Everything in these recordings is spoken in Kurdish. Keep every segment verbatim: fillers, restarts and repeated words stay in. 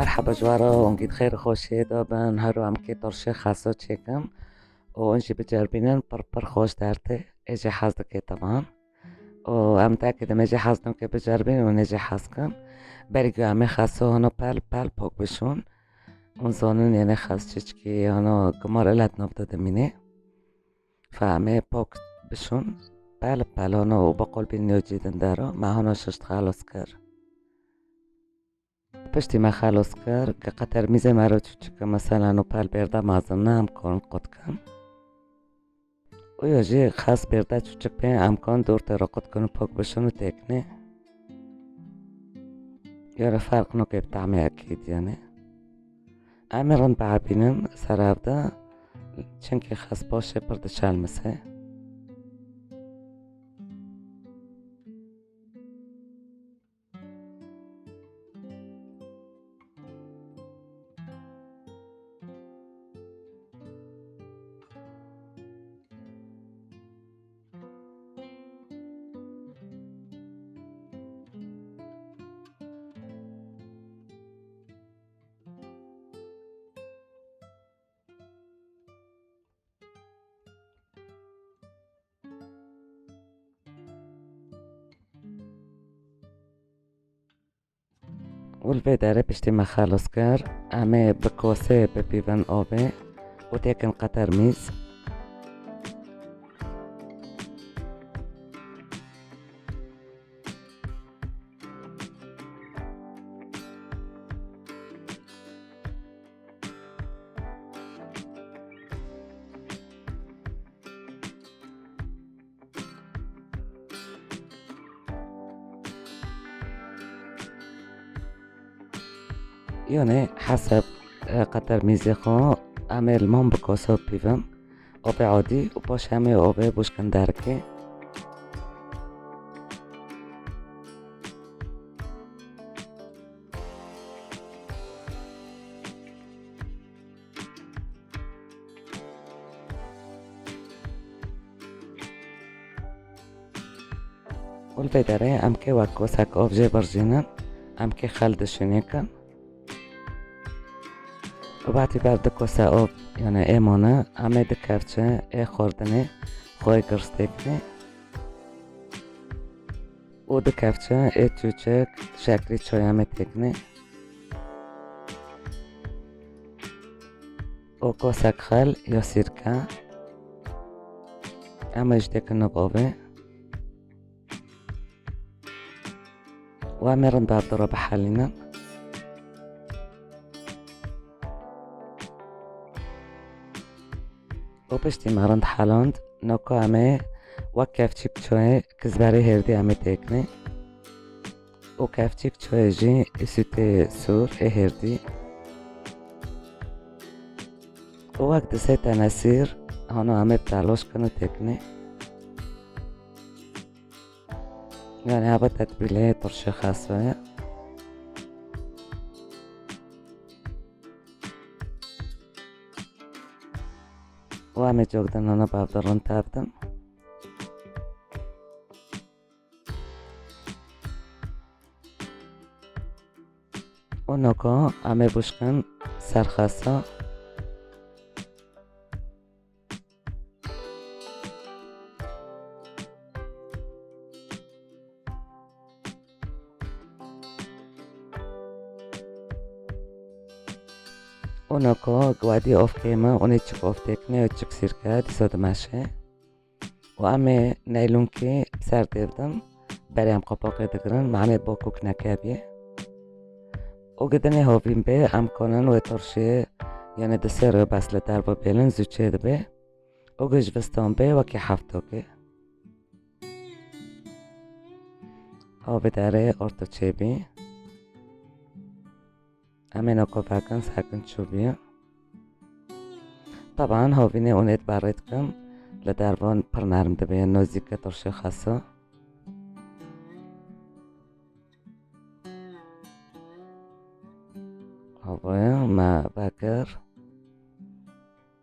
Merheba ji we re, hûn gî di xêr û xweşiyê de bin. Her û em kê torşê xeso çêkin û hûn jî biceribînin, pir pir xweş dertê. Ê jî hez dike teban. Û em tekî demê jî hez dikin kê biceribîn û nê jî hez kin. Berî ku em ê xeso hino pel pel pok bişûn. Hûn zonin yenê xes çiçkî hino gimar ilet navde dimîne. Fe em ê pok bişûn pel pel hino û biqolbîn nêw cî din dero. Me hino şişt xelos kir. Piştî me xelos kir, ke qeter mîzê me re çûçik e, mesela no pel bêrde mezin ne, em kon qut kin. Û yo jî xas bêrde çûçik pê, em kon dûr tê re qut kin û pok bişin û têknê. Yo re ferq nokê bi tahmê ekîd, yanî. Em ê rind biebînin ser ev de, çimkî xas paşê pir diçelmise. Û li vê derê piştî me xelos kir, em ê bi kosê bipîvin ovê û têkin qeter mîz. Yanî hesab, e, qeter mîzê xwe em ê li man bi kosa pîvin. Ovê adî û paşê em ê ovê bûşkin derikê. Û li vê derê em kê wek kosek ov jê birjînin, em kê xel dişînê kin. Û batî ber di kose ov, yanî ê mane, em ê di kevçe ê xwardinê xwe girs têknê. Û di kevçe ê çûçek şeklî çoya me têknê. Û kosek xel ya sîrke. Em ê ji têkin nivavê. Û em ê rind bi hev de re bihelînin. Û piştî me rind heland, noka em ê wek kevçîk çoyê kizberê hêrdî em ê têkinê. Û kevçîk çoyê jî îsûtê sûr ê hêrdî. Û wek di sê tene sîr, hano em ê bi teloş kin û têkinê. Yanî hava tetbîlê turşê xesoye. Û em ê cok din hana bavdar rin tevdin. Û noko em ê buşkin ser xesa. Û noko guadî ofkê me û nê çik of têkne û çik sîrke dîsa dimeşe. Û em ê neylonkê ser dêvdin, berê em qopaqê digirin, mane bokok nekebî. Û gidinê hovîn bê, em konin wê turşiyê, yanî di sê rê bes li derve bêlin, zû çê dibe. Û giş vistan bê wekî heftokê. Havê derê orto çêbî. Em ê noko vekin, sekin çûbî. Taban hovînê û nêt berê dikin. Li dervan pir nerm dibe, nozîke turşê xeso. Havaya me vekir.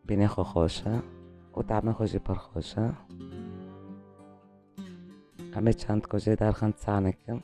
Bînê xwe xweş e û tahmê xwe jî pir xweş e. Em ê çend ku jê derxin sanekin.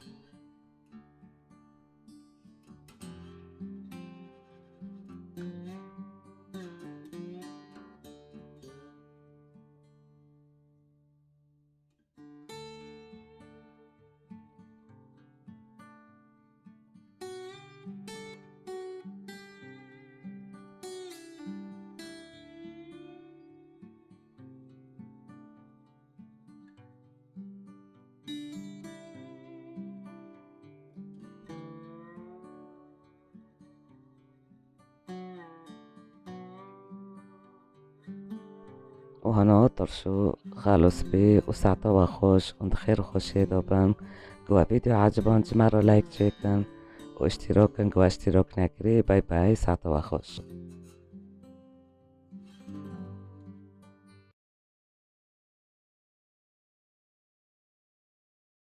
Hano turşu xalos bî û saeta we xweş û di xêr û xweşiyê de bin. Ku we vîdeo eciban ji me re like çêkin û îştîrokin ku we îştîrok nekirî. Bay bay, saeta we xweş.